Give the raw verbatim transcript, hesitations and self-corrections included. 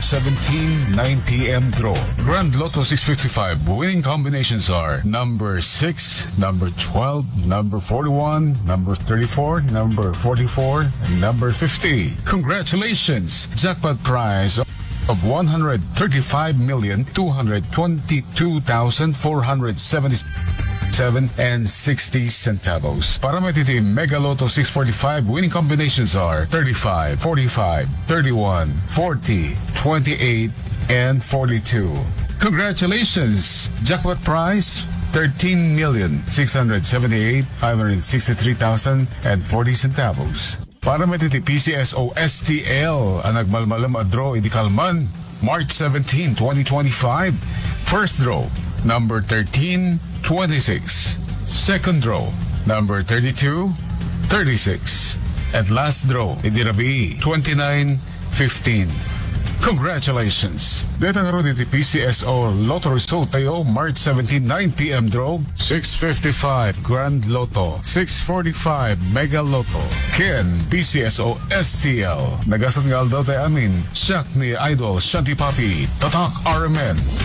seventeen, nine p m draw. Grand Lotto six fifty-five winning combinations are number six, number twelve, number forty-one, number thirty-four, number forty-four, and number fifty. Congratulations! Jackpot prize of one hundred thirty-five million two hundred twenty-two thousand four hundred seventy-seven and sixty centavos. Para met iti Mega Lotto six forty-five, winning combinations are thirty-five, forty-five, thirty-one, forty, twenty-eight, and forty-two. Congratulations! Jackpot prize, thirteen million six hundred seventy-eight five hundred sixty-three thousand and forty centavos. Para met iti P C S O S T L a nagmalmalem a draw iti kalman, March seventeen, twenty twenty-five. First draw, number thirteen twenty-six. Second draw, number thirty-two thirty-six. And last draw, iti rabii, twenty-nine fifteen. Congratulations! Deta ngarud iti P C S O Lotto result tayo, March seventeen, nine p m draw, six fifty-five Grand Lotto, six forty-five Mega Lotto, ken P C S O S T L. Nagasat nga aldaw tayo amin. Siak ni Idol Shanti Papi, Tatak R M N.